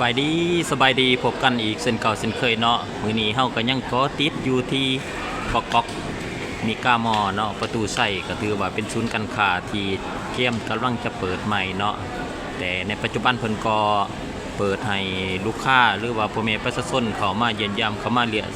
ສະບາຍດີ ສະບາຍດີ ພົບກັນອີກເຊັ່ນເກົ່າເຊັ່ນເຄີຍເນາະ. ມື້ນີ້ເຮົາກໍຍັງເກາະຕິດຢູ່ທີ່ກອກກອກ ມີກາມໍເນາະ ປະຕູໄຊ ກໍຖືວ່າເປັນສູນການຄ້າທີ່ກຽມກຳລັງຈະເປີດໃໝ່ເນາະ. ແຕ່ໃນປັດຈຸບັນເພິ່ນກໍເປີດໃຫ້ລູກຄ້າ ຫຼືວ່າພໍ່ແມ່ປະຊາຊົນເຂົ້າມາຢ້ຽມຢາມ ເຂົ້າມາລຽກ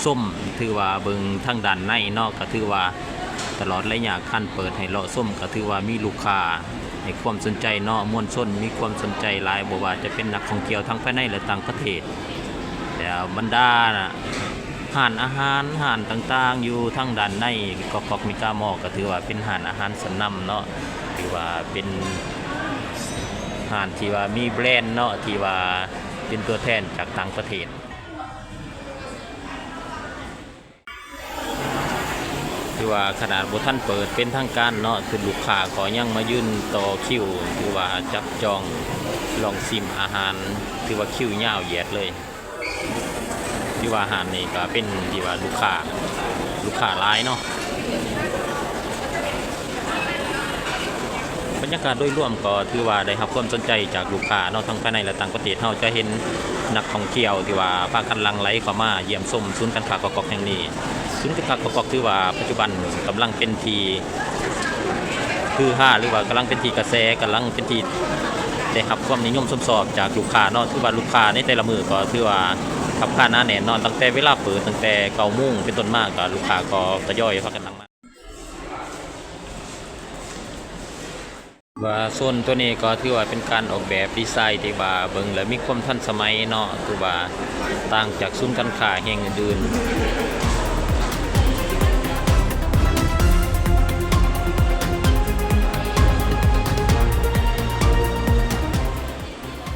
ຊົມ ຖືວ່າເບິ່ງທາງດ້ານໃນເນາະ ກໍຖືວ່າຕະຫຼອດໄລຍະການເປີດໃຫ້ເລາະຊົມ ກໍຖືວ່າມີລູກຄ້າ ໃຫ້ຄວາມສົນໃຈເນາະ, ມວນຊົນມີຄວາມສົນໃຈຫຼາຍ, ບໍ່ວ່າຈະເປັນນັກທ່ອງທ່ຽວທັງພາຍໃນ ແລະ ຕ່າງປະເທດ. ແລ້ວບັນດາຮ້ານອາຫານ, ຮ້ານຕ່າງໆ ຢູ່ທາງດ້ານໃນກອກກອກມີກາມໍ ກໍຖືວ່າເປັນຮ້ານອາຫານຊັ້ນນຳເນາະ, ຖືວ່າເປັນຮ້ານທີ່ວ່າມີແບຣນເນາະ, ທີ່ວ່າເປັນຕົວແທນຈາກຕ່າງປະເທດ. ຖືວ່າຂະໜາດບໍ່ທັນເປີດເປັນທາງການເນາະ ຄືລູກຄ້າກໍຍັງມາຢືນຕໍ່ຄິວ ຫຼືວ່າຈັບຈອງລອງຊິມອາຫານ ຖືວ່າຄິວຍາວຢຽດເລີຍ. ຖືວ່າຮ້ານນີ້ກໍເປັນທີ່ວ່າລູກຄ້າ ລູກຄ້າຫຼາຍເນາະ. ບັນຍາກາດໂດຍລວມກໍຖືວ່າໄດ້ຮັບຄວາມສົນໃຈຈາກລູກຄ້າເນາະ ທັງພາຍໃນ ແລະ ຕ່າງປະເທດ. ເຮົາຈະເຫັນນັກທ່ອງທ່ຽວທີ່ວ່າພາກັນຫຼັ່ງໄຫຼເຂົ້າມາຢ້ຽມຊົມສູນການຄ້າກອກກອກແຫ່ງນີ້. ສູນການຄ້າກອກກອກຖືວ່າປັດຈຸບັນກຳລັງເປັນທີ່ ຄືຮາ ຫຼືວ່າກຳລັງເປັນທີ່ກະແສ ກຳລັງເປັນທີ່ໄດ້ຮັບຄວາມນິຍົມຊົມຊອບຈາກລູກຄ້າເນາະ. ຖືວ່າລູກຄ້າໃນແຕ່ລະມື້ກໍຖືວ່າຄັບຄາໜາແໜ້ນເນາະ ຕັ້ງແຕ່ເວລາເປີດ ຕັ້ງແຕ່ເກົ້າໂມງເປັນຕົ້ນມາ ກໍລູກຄ້າກໍທະຍອຍພາກັນຫຼັ່ງມາ. ວ່າໂຊນຕົວນີ້ກໍຖືວ່າເປັນການອອກແບບດີໄຊທີ່ວ່າເບິ່ງແລ້ວມີຄວາມທັນສະໄໝເນາະ ຄືວ່າຕ່າງຈາກສູນການຄ້າແຫ່ງອື່ນໆ.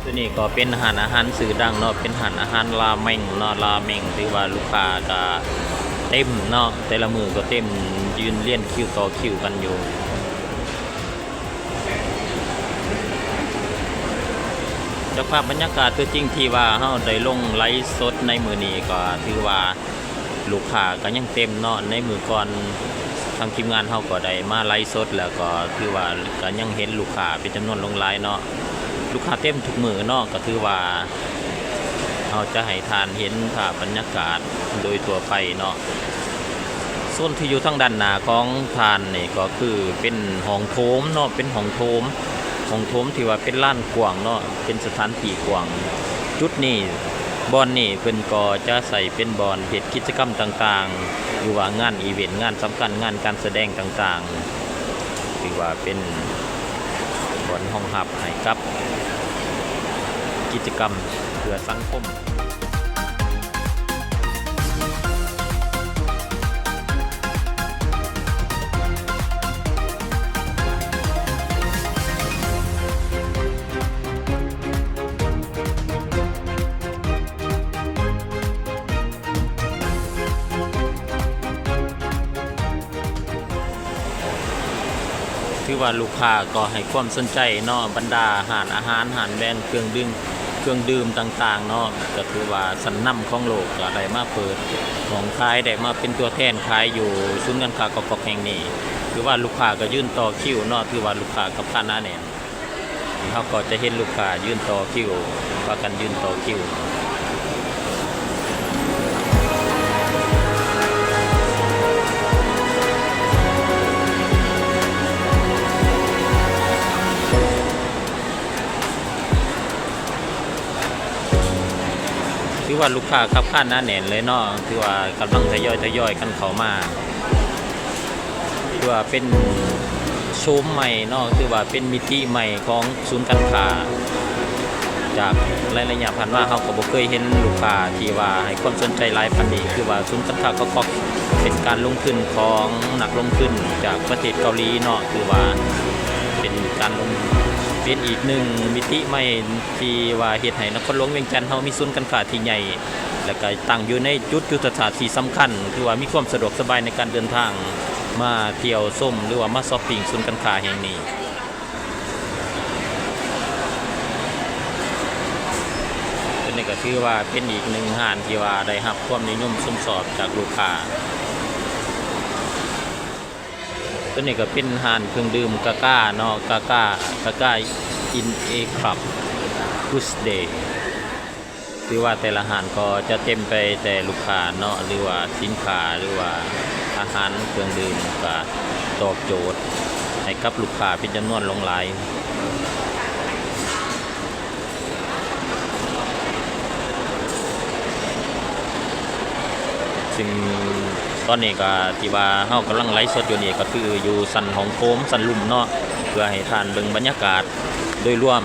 ຕົວນີ້ກໍເປັນຮ້ານອາຫານຊື່ດັງເນາະ ເປັນຮ້ານອາຫານລາເມັງເນາະ ລາເມັງ ຖືວ່າລູກຄ້າກໍເຕັມເນາະ ແຕ່ລະມື້ກໍເຕັມ ຢືນລຽນຄິວຕໍ່ຄິວກັນຢູ່. ຈາກພາບບັນຍາກາດຕົວຈິງທີ່ວ່າເຮົາໄດ້ລົງໄລຟ໌ສົດໃນມື້ນີ້ ກໍຖືວ່າລູກຄ້າກໍຍັງເຕັມເນາະ. ໃນມື້ກ່ອນທາງທີມງານເຮົາກໍໄດ້ມາໄລຟ໌ສົດ ແລ້ວກໍຖືວ່າກໍຍັງເຫັນລູກຄ້າເປັນຈຳນວນຫຼວງຫຼາຍເນາະ. ລູກຄ້າເຕັມທຸກມື້ເນາະ ກໍຖືວ່າເຮົາຈະໃຫ້ທ່ານເຫັນພາບບັນຍາກາດໂດຍທົ່ວໄປເນາະ. ໂຊນທີ່ຢູ່ທາງດ້ານໜ້າຂອງທ່ານນີ້ກໍຄືເປັນຫ້ອງໂຖມເນາະ ເປັນຫ້ອງໂຖມ ຫ້ອງໂຖມທີ່ວ່າເປັນລານກວ້າງເນາະ ເປັນສະຖານທີ່ກວ້າງ. ຈຸດນີ້ ບ່ອນນີ້ເພິ່ນກໍຈະໃຊ້ເປັນບ່ອນເຮັດກິດຈະກຳຕ່າງໆ ຫຼືວ່າງານອີເວັນ ງານສຳຄັນ ງານການສະແດງຕ່າງໆ ຖືວ່າເປັນບ່ອນຮອງຮັບໃຫ້ກັບກິດຈະກຳເພື່ອສັງຄົມ. ຖືວ່າລູກຄ້າກໍໃຫ້ຄວາມສົນໃຈເນາະ ບັນດາຮ້ານອາຫານ ຮ້ານແບຣນເຄື່ອງດື່ມ ເຄື່ອງດື່ມຕ່າງໆເນາະ ກໍຖືວ່າຊັ້ນນຳຂອງໂລກ ກໍໄດ້ມາເປີດຫ້ອງຂາຍ ໄດ້ມາເປັນຕົວແທນຂາຍຢູ່ສູນການຄ້າກອກກອກແຫ່ງນີ້. ຖືວ່າລູກຄ້າກໍຢືນຕໍ່ຄິວເນາະ ຖືວ່າລູກຄ້າຄັບຄາໜາແໜ້ນ. ເຮົາກໍຈະເຫັນລູກຄ້າຢືນຕໍ່ຄິວ ພາກັນຢືນຕໍ່ຄິວ. ຖືວ່າລູກຄ້າຄັບຄາໜາແໜ້ນເລີຍເນາະ ຖືວ່າກຳລັງທະຍອຍ ທະຍອຍກັນເຂົ້າມາ. ຖືວ່າເປັນໂສມໃໝ່ເນາະ ຖືວ່າເປັນມິຕິໃໝ່ຂອງສູນການຄ້າ ຈາກໃນໄລຍະຜ່ານມາ ເຮົາກໍບໍ່ເຄີຍເຫັນລູກຄ້າທີ່ວ່າໃຫ້ຄວາມສົນໃຈຫຼາຍປານນີ້. ຄືວ່າສູນການຄ້າກອກກອກເປັນການລົງທຶນຂອງນັກລົງທຶນຈາກປະເທດເກົາຫຼີເນາະ ຖືວ່າເປັນການລົງ ເປັນອີກໜຶ່ງມິຕິໃໝ່ ທີ່ວ່າເຮັດໃຫ້ນະຄອນຫຼວງວຽງຈັນເຮົາມີສູນການຄ້າທີ່ໃຫຍ່ ແລະ ກະຕັ້ງຢູ່ໃນຈຸດຍຸດທະສາດທີ່ສຳຄັນ ຖືວ່າມີຄວາມສະດວກສະບາຍໃນການເດີນທາງມາທ່ຽວຊົມ ຫຼືວ່າມາຊັອບປິງສູນການຄ້າແຫ່ງນີ້. ຕົວນີ້ກໍຖືວ່າເປັນອີກໜຶ່ງຮ້ານທີ່ວ່າໄດ້ຮັບຄວາມນິຍົມຊົມຊອບຈາກລູກຄ້າ. ຕົວນີ້ກໍເປັນຮ້ານເຄື່ອງດື່ມກາກາເນາະ ກາກາ Gaga in a Cup Tuesday. ຖືວ່າແຕ່ລະຮ້ານກໍຈະເຕັມໄປແຕ່ລູກຄ້າເນາະ ຫຼືວ່າສິນຄ້າ ຫຼືວ່າອາຫານເຄື່ອງດື່ມ ກໍຕອບໂຈດໃຫ້ກັບລູກຄ້າເປັນຈຳນວນຫຼວງຫຼາຍ. ຊຶ່ງຕອນນີ້ກໍທີ່ວ່າເຮົາກຳລັງໄລຟ໌ສົດຢູ່ນີ້ ກໍຄືຢູ່ຊັ້ນຫ້ອງໂຖງຊັ້ນລຸ່ມເນາະ ເພື່ອໃຫ້ທ່ານເບິ່ງບັນຍາກາດໂດຍລວມ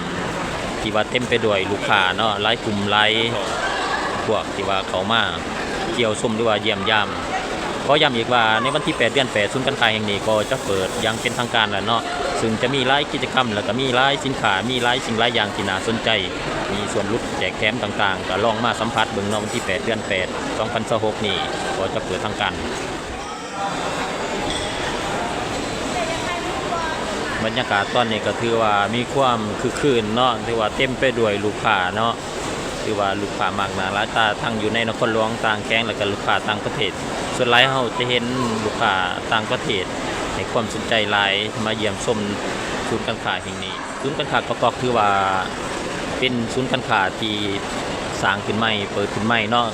ທີ່ວ່າເຕັມໄປດ້ວຍລູກຄ້າເນາະ ຫຼາຍກຸ່ມຫຼາຍພວກທີ່ວ່າເຂົ້າມາທ່ຽວຊົມ ຫຼືວ່າຢ້ຽມຢາມ. ຂໍຢ້ຳອີກວ່າໃນວັນທີແປດ ເດືອນແປດ ສູນການຄ້າແຫ່ງນີ້ກໍຈະເປີດຢ່າງເປັນທາງການແລ້ວເນາະ ຊຶ່ງຈະມີຫຼາຍກິດຈະກຳ ແລ້ວກໍມີຫຼາຍສິນຄ້າ ມີຫຼາຍສິ່ງຫຼາຍຢ່າງທີ່ໜ້າສົນໃຈ ມີສ່ວນຫຼຸດແຈກແຖມຕ່າງໆ ກໍລອງມາສຳຜັດເບິ່ງເນາະ. ວັນທີແປດ ເດືອນແປດ ສອງພັນຊາວຫົກນີ້ກໍຈະເປີດທາງການ. ບັນຍາກາດຕອນນີ້ກໍຖືວ່າມີຄວາມຄຶກຄື້ນເນາະ ຖືວ່າເຕັມໄປດ້ວຍລູກຄ້າເນາະ ຖືວ່າລູກຄ້າມາກໜ້າຫຼາຍຕາ ທັງຢູ່ໃນນະຄອນຫຼວງ ຕ່າງແຂວງ ແລ້ວກໍລູກຄ້າຕ່າງປະເທດ. ສ່ວນຫຼາຍເຮົາຈະເຫັນລູກຄ້າຕ່າງປະເທດໃຫ້ຄວາມສົນໃຈຫຼາຍ ມາຢ້ຽມຊົມສູນການຄ້າແຫ່ງນີ້. ສູນການຄ້າກອກກອກ ຖືວ່າເປັນສູນການຄ້າທີ່ສ້າງຂຶ້ນໃໝ່ ເປີດຂຶ້ນໃໝ່ເນາະ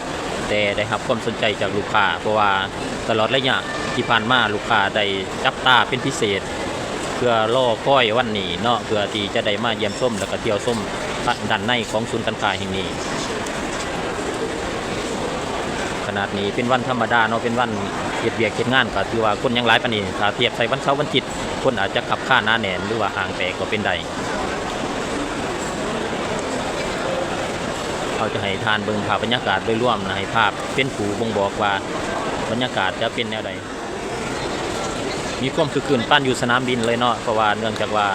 ແຕ່ໄດ້ຮັບຄວາມສົນໃຈຈາກລູກຄ້າ ເພາະວ່າຕະຫຼອດໄລຍະທີ່ຜ່ານມາ ລູກຄ້າໄດ້ຈັບຕາເປັນພິເສດ ເພື່ອລໍຄອຍວັນນີ້ເນາະ ເພື່ອທີ່ຈະໄດ້ມາຢ້ຽມຊົມ ແລ້ວກໍທ່ຽວຊົມດ້ານໃນຂອງສູນການຄ້າແຫ່ງນີ້. ຂະໜາດນີ້ເປັນວັນທຳມະດາເນາະ ເປັນວັນເຮັດວຽກເຮັດງານ ກໍຖືວ່າຄົນຍັງຫຼາຍປານນີ້ ຖ້າທຽບໃສ່ວັນເສົາວັນອາທິດ ຄົນອາດຈະຄັບຄາໜາແໜ້ນ ຫຼືວ່າຫ້າງແຕກກໍເປັນໄດ້. ເຮົາຈະໃຫ້ທ່ານເບິ່ງພາບບັນຍາກາດໂດຍລວມນະ ໃຫ້ພາບເປັນຜູ້ບົ່ງບອກວ່າບັນຍາກາດຈະເປັນແນວໃດ. ມີຄວາມຄຶກຄື້ນປານຢູ່ສະໜາມບິນເລີຍເນາະ ເພາະວ່າເນື່ອງຈາກວ່າ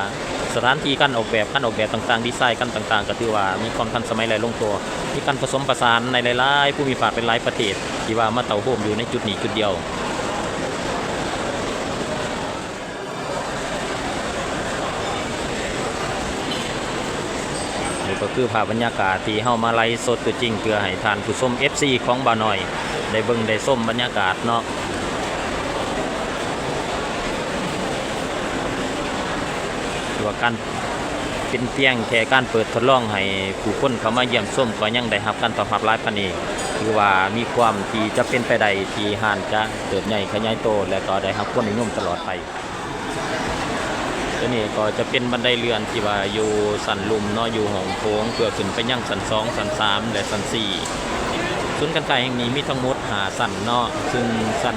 ສະຖານທີ່ການອອກແບບ ການອອກແບບຕ່າງໆ ດີໄຊກັນຕ່າງໆ ກໍຖືວ່າມີຄວາມທັນສະໄໝ ແລະ ລົງຕົວ ມີການປະສົມປະສານໃນຫຼາຍໆພູມິພາກ ຫຼາຍໆປະເທດ ທີ່ວ່າມາເຕົ້າໂຮມຢູ່ໃນຈຸດນີ້ຈຸດດຽວ. ນີ້ກໍຄືພາບບັນຍາກາດທີ່ເຮົາມາໄລຟ໌ສົດຕົວຈິງ ເພື່ອໃຫ້ທ່ານຜູ້ຊົມ ເອັຟຊີ ຂອງບ່າວນ້ອຍໄດ້ເບິ່ງໄດ້ຊົມບັນຍາກາດເນາະ ວ່າການ ເປັນພຽງແຕ່ການເປີດທົດລອງໃຫ້ຜູ້ຄົນເຂົ້າມາຢ້ຽມຊົມ ກໍຍັງໄດ້ຮັບການຕອບຮັບຫຼາຍປານນີ້ ຖືວ່າມີຄວາມທີ່ຈະເປັນໄປໄດ້ທີ່ຮ້ານຈະເຕີບໃຫຍ່ຂະຫຍາຍໂຕ ແລະ ກໍໄດ້ຮັບຄວາມນິຍົມຕະຫຼອດໄປ. ຕົວນີ້ກໍຈະເປັນບັນໄດເລື່ອນທີ່ວ່າຢູ່ຊັ້ນລຸ່ມເນາະ ຢູ່ຫ້ອງໂຖງ ເພື່ອຂຶ້ນໄປຍັງຊັ້ນສອງ ຊັ້ນສາມ ແລະ ຊັ້ນສີ່. ສູນການຄ້າແຫ່ງນີ້ມີທັງໝົດຫ້າຊັ້ນເນາະ ຊຶ່ງຊັ້ນ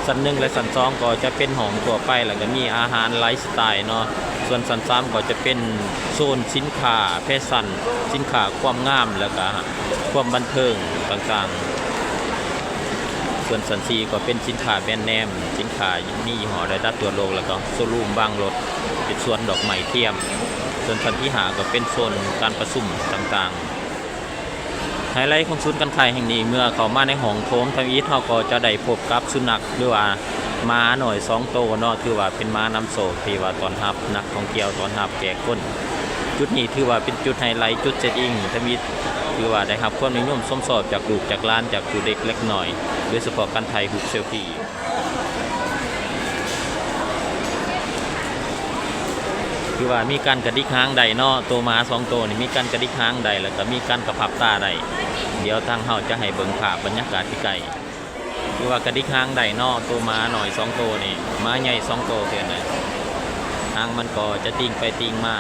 ຊັ້ນໜຶ່ງ ແລະ ຊັ້ນສອງ ກໍຈະເປັນຫ້ອງທົ່ວໄປ ແລ້ວກໍມີອາຫານໄລຟ໌ສະໄຕເນາະ. ສ່ວນຊັ້ນສາມ ກໍຈະເປັນໂຊນສິນຄ້າແຟຊັນ ສິນຄ້າຄວາມງາມ ແລ້ວກໍຄວາມບັນເທີງຕ່າງໆ. ສ່ວນຊັ້ນສີ່ ກໍເປັນສິນຄ້າແບຣນເນມ ສິນຄ້າມີຍີ່ຫໍ້ລະດັບທົ່ວໂລກ ແລ້ວກໍໂຊຣູມວາງລົດ ເປັນສວນດອກໄມ້ທຽມ. ສ່ວນຊັ້ນທີຫ້າ ກໍເປັນໂຊນການປະຊຸມຕ່າງໆ. ໄຮໄລຂອງສູນການຄ້າແຫ່ງນີ້ ເມື່ອເຂົ້າມາໃນຫ້ອງໂຖງທຳອິດ ເຮົາກໍຈະໄດ້ພົບກັບສຸນັກ ຫຼືວ່າໝານ້ອຍສອງໂຕເນາະ ຖືວ່າເປັນໝານຳໂຊກ ທີ່ວ່າຕ້ອນຮັບນັກທ່ອງທ່ຽວ ຕ້ອນຮັບແຂກຄົນ. ຈຸດນີ້ຖືວ່າເປັນຈຸດໄຮໄລ ຈຸດເຊັກອິນທຳອິດ ຖືວ່າໄດ້ຮັບຄວາມນິຍົມຊົມຊອບຈາກລູກຈາກຫຼານ ຈາກຜູ້ເລັກເລັກນ້ອຍ ໂດຍສະເພາະການຖ່າຍຮູບເຊລຟີ. ຄືວ່າມີການກະດິກຫາງໄດ້ເນາະ ໂຕໝາສອງໂຕນີ້ມີການກະດິກຫາງໄດ້ ແລ້ວກໍມີການກະພັບຕາໄດ້. ດຽວທາງເຮົາຈະໃຫ້ເບິ່ງພາບບັນຍາກາດໃກ້ໆ ຄືວ່າກະດິກຫາງໄດ້ເນາະ ໂຕໝານ້ອຍສອງໂຕນີ້ ໝາໃຫຍ່ສອງໂຕເທື່ອນະ ຫາງມັນກໍຈະຕິ່ງໄປຕິ່ງມາ.